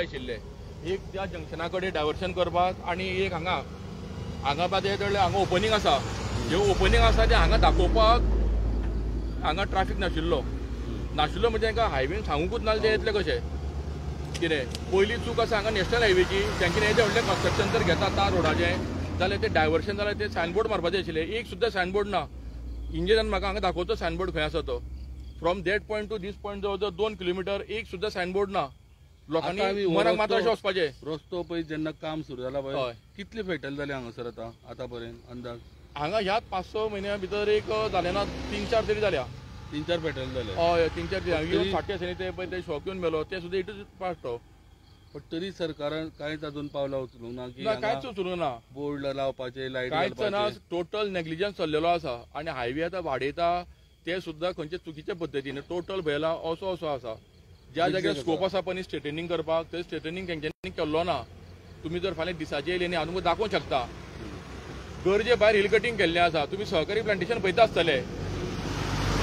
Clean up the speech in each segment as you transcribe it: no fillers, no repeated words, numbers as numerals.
आशिल्ले, एक त्या जंक्शना कडेन डायवर्शन करपाक आनी एक हांगा हांगा पळय हांगा ओपनिंग आसा, जे ओपनिंग आसा ते हांगा दाखोवपाक हांगा ट्राफीक नाशिल्लो. नाशिल्लो म्हणजे तांकां हायवेन सांगूकूच ना ते येतले कशे. कितें पयली चूक आसा हांगा नॅशनल हायवेची, तांच्यानी येदें व्हडलें कन्स्ट्रक्शन जर घेता त्या रोडाचें जाल्यार ते डायवर्शन जाल्यार ते सायनबोर्ड मारपाचें आशिल्लें. एक सुद्दां सायनबोर्ड ना. इंजिनियरान म्हाका हांगा दाखोवचो सायनबोर्ड खंय आसा तो. From that point to this point जवळ जवळ 2 किलोमिटर एक सुद्दां सायनबोर्ड ना. लोकांनी मनाक मात अशें वचपाचें. रस्तो पळय जेन्ना काम सुरू जाला पळय कितले फेटल जाले हांगासर आतां आतां पर्यंत अंदाज? हांगा ह्याच 5-6 म्हयन्या भितर एक जाले ना, 3-4 तरी जाल्या. 3-4 फेटल जाले. हय, 3-4 फाटी आसा न्ही ते पळय ते शॉक येवन मेलो, ते सुद्दां it is part तो. पण तरी सरकारान कांयच अजून पावलां उचलूंक ना की कांयच उचलूंक ना, बोर्ड लावपाचे, लायट कांयच ना. टोटल नेग्लिजन्स चल्लेलो आसा. आनी हायवे आतां वाडयता ते सुद्दां खंयचे चुकीच्या पद्दतीन टोटल भयला असो असो आसा. ज्या जाग्यार स्कोप आसा पळय स्ट्रेटनिंग करपाक थंय स्ट्रेटनिंग तेंच्यांनी केल्लो ना. तुमी जर फाल्यां दिसाचे येयले न्ही हांव तुमकां दाखोवंक शकता. गरजे भायर हिल कटींग केल्लें आसा. तुमी सहकारी प्लांटेशन पळयता आसतले.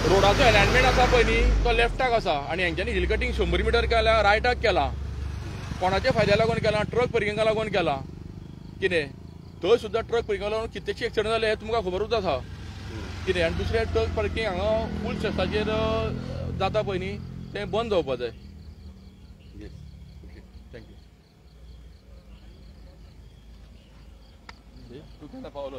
रोडाचो एलायनमेंट आसा पळय न्ही तो लेफ्टाक आसा आनी हेंच्यांनी हिल कटींग 100 मिटर केला, रायटाक केला. कोणाच्या फायद्या लागून केला? ट्रक पार्किंगा लागून केला. कितें थंय सुद्दां ट्रक पार्किंगा लागून कितलेशे एक्सिडंट जाले हें तुमकां खबरूच आसा. कितें आनी दुसरें ट्रक पार्किंग हांगा फूल स्ट्रेसाचेर जाता पळय न्ही तें बंद जावपा जाय. Okay, thank you. तूं केन्ना पावलो?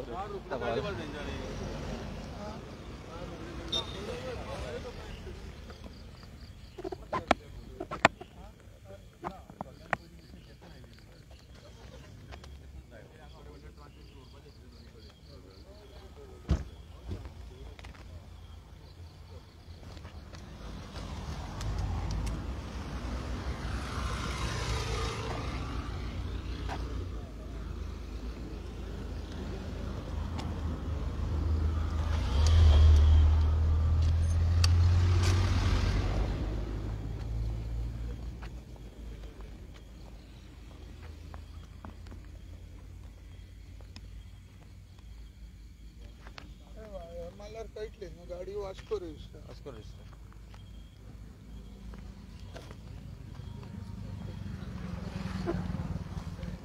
मारल्यार कळटलें न्हू गाडी वास्को रजिस्टर. वास्को रजिस्टर.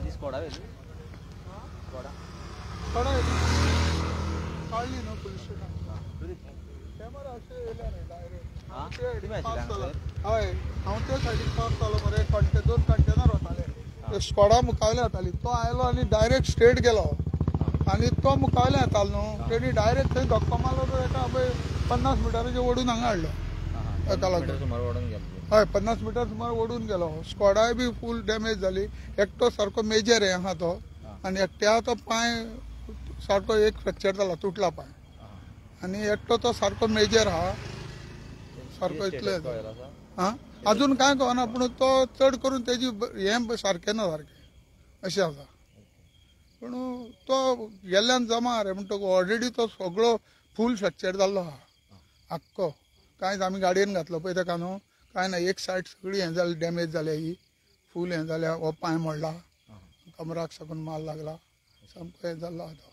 ती स्कॉडा व्हेली? स्कॉडा स्कॉडा व्हेली काडली न्हू पुलीस स्टेशन. कॅमेरा अशें येयले न्ही डायरेक्ट. हय, हांव ते सायडीन पास जालो मरे. 2 कंटेनर वताले, स्कॉडा मुखावयल्यान येताली. तो आयलो आनी डायरेक्ट स्ट्रेट गेलो आनी तो मुखावयल्यान येतालो न्हू तेणी डायरेक्ट थंय धक्को मारलो. तो एका पळय 50 मिटराचेर ओडून हांगा हाडलो. एका लागून हय 50 मिटर सुमार ओडून गेलो. स्कॉडाय बी फूल डॅमेज जाली. एकटो सारको मेजर हें आहा तो आनी एकट्या तो पांय सारको एक फ्रॅक्चर जाला, तुटला पांय. आनी एकटो तो सारको मेजर आहा सारको इतलो आं अजून कांय कळना. पूण तो चड करून तेजी हें सारकें ना सारकें अशें आसा. पूण तो गेल्ल्यान जमा रे म्हणटकूच ऑलरेडी तो सगळो फूल फ्रॅक्चर जाल्लो आहा आख्खो. कांयच आमी गाडयेन घातलो पळय ताका न्हू कांय ना. एक सायड सगळी हें जाली डॅमेज जाल्या, ही फूल हें जाल्या. हो पांय मोडला, कमराक साकून माल लागला, सामको हें जाल्लो आहा तो.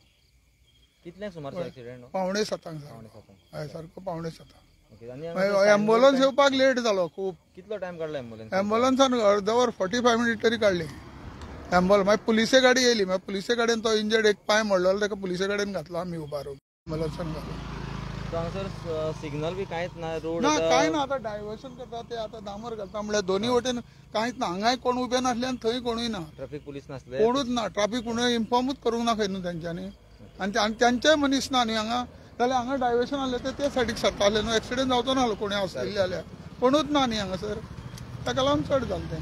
कितल्यांक सुमार एक्सिडंट? 6:45 सारको. हय, सारको 6:45. एम्बुलन्स येवपाक लेट जालो खूब. कितलो टायम काडलो एम्बुलन्स? एम्बुलन्सान अर्दवर 45 मिनीट तरी काडली एम्बुलन्स. मागीर पुलिसे गाडी येयली. मागीर पुलिसे गाडयेन तो इंजर्ड एक पांय मोडलो ताका पुलिसे गाडयेन घातलो आमी उबारून एम्बुलन्सान घातलो. हांगासर सिग्नल बी कांयच ना, रोड ना कांय ना. आतां डायवर्शन करता ते आतां डांबर घालता म्हणल्यार दोनूय वटेन कांयच ना. हांगाय कोण उबे नासले आनी थंय कोणूय ना. ट्राफीक पुलीस नासले, कोणूच ना. ट्राफीक कोणूय इन्फॉर्मूच करूंक ना खंय न्हू तेंच्यांनी. आनी तेंचेय मनीस ना न्ही हांगा. जाल्यार हांगा डायवर्शन आसलें ते ते सायडीक सरताले न्हू, एक्सिडंट जावचो नासलो कोणूय आसलेले जाल्यार. कोणूच ना न्ही हांगासर, ताका लागून चड जालें तें.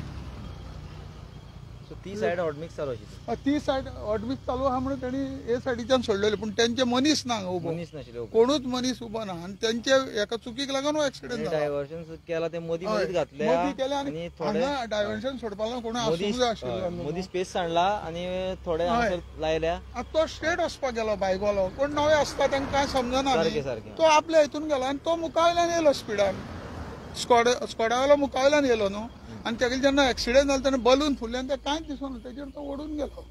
ती सायड हॉटमिक्स चालू आशिल्ली. ती सायड हॉटमिक्स चालू आहा म्हणून तेणी हे सायडीच्यान सोडलेले. पूण तेंचे मनीस ना हांगा उबो, मनीस नाशिल्ले, कोणूच मनीस उबो ना. आनी तेंचे एका चुकीक लागून हो एक्सिडंट जाला. डायवर्शन केला ते मदीं मदींच घातले, मदीं केले आनी हांगा डायवर्शन सोडपाक लागून कोणूय आसूंक जाय आशिल्लो. मदीं स्पेस सांडला आनी थोडे हांगासर लायल्या. आतां तो स्ट्रेट वचपाक गेलो बायकवालो. कोण नवे आसता तांकां कांय समजना. तो आपल्या हितून गेलो आनी तो मुखावयल्यान येयलो स्पिडान. स्कॉडावालो मुखावयल्यान येयलो न्हू. आनी तेगेले जेन्ना एक्सिडंट जालो तेन्ना बलून फुल्ले आनी तें कांयच दिसना, तेजेर तो ओडून गेलो.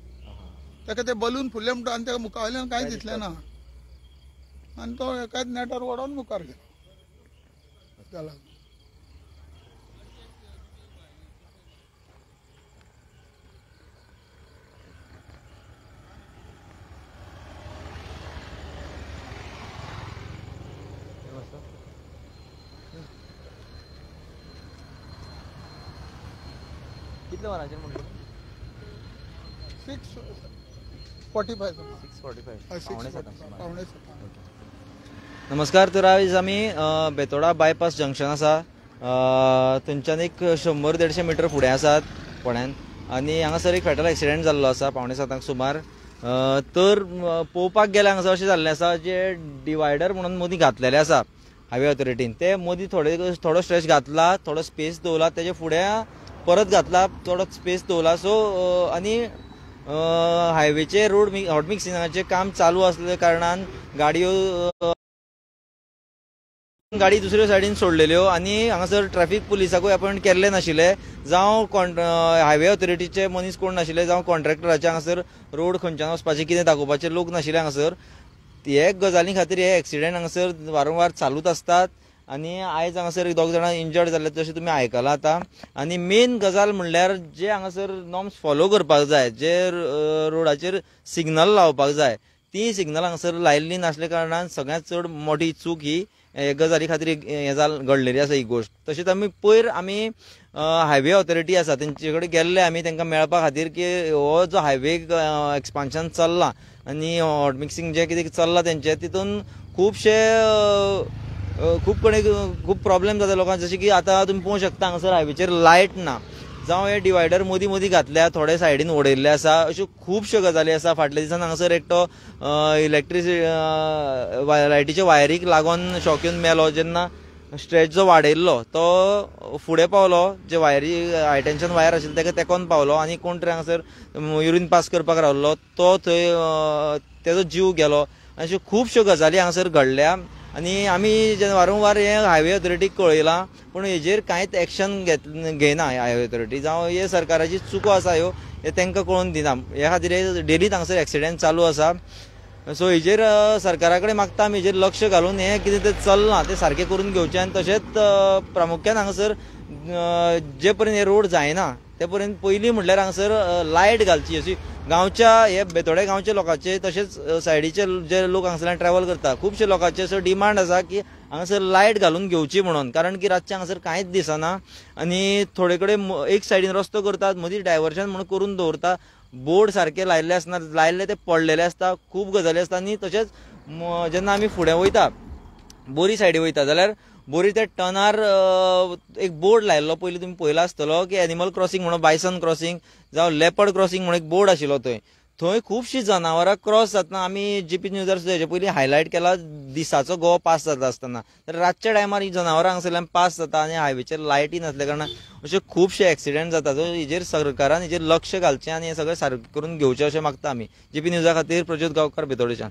ताका ते बलून फुल्ले म्हणटा आनी ताका मुखावयल्यान कांय दिसलें ना आनी तो एकाच नेटार ओडोन मुखार गेलो. जाला. कितले वरांचेर म्हणलें? 6:45. 6:45, 6:45. 6:45. नमस्कार. तर आयज आमी बेतोडा बायपास जंक्शन आसा, थंयच्यान एक 100-150 मिटर फुडें आसात फोंड्यान, आनी हांगासर एक फेटल एक्सिडेंट जाल्लो आसा 6:45 सुमार. तर पळोवपाक गेल्यार हांगासर अशें जाल्लें आसा, जे डिवायडर म्हणून मदीं घातलेले आसा हायवे ऑथॉरिटीन, ते मदीं थोडो स्ट्रेच घातला, थोडो स्पेस दवरला, तेजे फुडें परत घातला, थोडो स्पेस दवरला. सो आनी हायवेचे रोड हॉट मिक्सिंगाचें काम चालू आसले कारणान गाडी दुसऱ्या सायडीन सोडलेल्यो आनी हांगासर ट्रॅफिक पुलिसाकूय अपॉयंट केल्ले नाशिल्ले, जावं हायवे ऑथॉरिटीचे मनीस कोण नाशिल्ले, जावं कॉन्ट्रॅक्टराचे हांगासर रोड खंयच्यान वचपाचे कितें दाखोवपाचे लोक नाशिल्ले हांगासर. हे गजाली खातीर हे एक्सिडेंट हांगासर वारंवार चालूच आसतात आनी आयज हांगासर एक 2 जाणां इंजर्ड जाल्ले तशें तुमी आयकलां आतां. आनी मेन गजाल म्हणल्यार जे हांगासर नॉर्म्स फॉलो करपाक जाय, जे रोडाचेर सिग्नल लावपाक जाय, ती सिग्नल हांगासर लायिल्ली नासल्या कारणान सगळ्यांत चड मोठी चूक ही हे गजाली खातीर हें घडलेली आसा ही गोश्ट. तशेंच आमी पयर आमी हायवे ऑथॉरिटी आसा तेंचे कडेन गेल्ले आमी तांकां मेळपा खातीर की हो जो हायवे एक्सपान्शन चल्लां आनी हॉट मिक्सिंग जें कितें चल्लां तेंचें, तितून खुबशे खूब कडेन खूब प्रॉब्लेम जाता लोकांक. जशें की आतां तुमी पळोवंक शकता हांगासर हायवेचेर लायट ना, जावं हे डिवायडर मदीं मदीं घातल्या, थोडे सायडीन उडयल्ले आसा, अश्यो खुबश्यो गजाली आसा. फाटल्या दिसान हांगासर एकटो इलेक्ट्रिसिटी लायटीच्या वायरीक लागून शॉक येवन मेलो, जेन्ना स्ट्रेच जो वाडयल्लो तो फुडें पावलो, जे वायरी हाय टेन्शन वायर आशिल्ली ताका तेकोन पावलो आनी कोण तरी हांगासर युरीन पास करपाक रावल्लो, तो थंय तेजो जीव गेलो. अश्यो खुबश्यो गजाली हांगासर घडल्या आनी आमी जेन्ना वारंवार हे हायवे ऑथॉरिटीक कळयलां, पूण हेजेर कांयच एक्शन घेयना हायवे ऑथॉरिटी, जावं हे सरकाराची चुको आसा ह्यो, हे तांकां कळोवन दिना. हे खातीर डेली हांगासर एक्सिडेंट चालू आसा. सो हेजेर सरकारा कडेन मागता आमी हेजेर लक्ष घालून हें कितें तें चल्लां तें सारकें करून घेवचें. आनी तशेंच प्रामुख्यान हांगासर जे पर्यंत हे रोड जायना ते पर्यंत पयलीं म्हणल्यार हांगासर लायट घालची, अशी गांवच्या हे बेतोडे गांवच्या लोकांचे तशेंच सायडीचे जे लोक हांगासरल्यान ट्रॅव्हल करता खुबशे लोकांचे असो डिमांड आसा की हांगासर लायट घालून घेवची म्हणून, कारण की रातचें हांगासर कांयच दिसना आनी थोडे कडेन एक सायडीन रस्तो करतात, मदीं डायवर्जन म्हणून करून दवरता, बोर्ड सारके लायिल्ले आसना, लायिल्ले ते पडलेले आसता, खूब गजाली आसता. आनी तशेंच जेन्ना आमी फुडें वयता बोरी सायडी वयता जाल्यार बोरी त्या टनार एक बोर्ड लायिल्लो, पयलीं तुमी पळयला आसतलो की एनिमल क्रॉसिंग म्हणून, बायसन क्रॉसिंग जावं लेपर्ड क्रॉसिंग म्हणून एक बोर्ड आशिल्लो, थंय थंय खुबशीं जनावरां क्रॉस जातना आमी जीपी न्यूजार सुद्दां हेजे पयलीं हायलायट केला, दिसाचो गोवा पास जाता आसतना, तर रातच्या टायमार ही जनावरां हांगासरल्यान पास जाता आनी हायवेचेर लायटी नासल्या कारणान अशे खुबशे एक्सिडेंट जाता. सो हेजेर सरकारान हेजेर लक्ष घालचें आनी हें सगळें सारकें करून घेवचें अशें मागता आमी. जीपी न्यूजा खातीर प्रज्योत गांवकार, बेतोडेच्यान.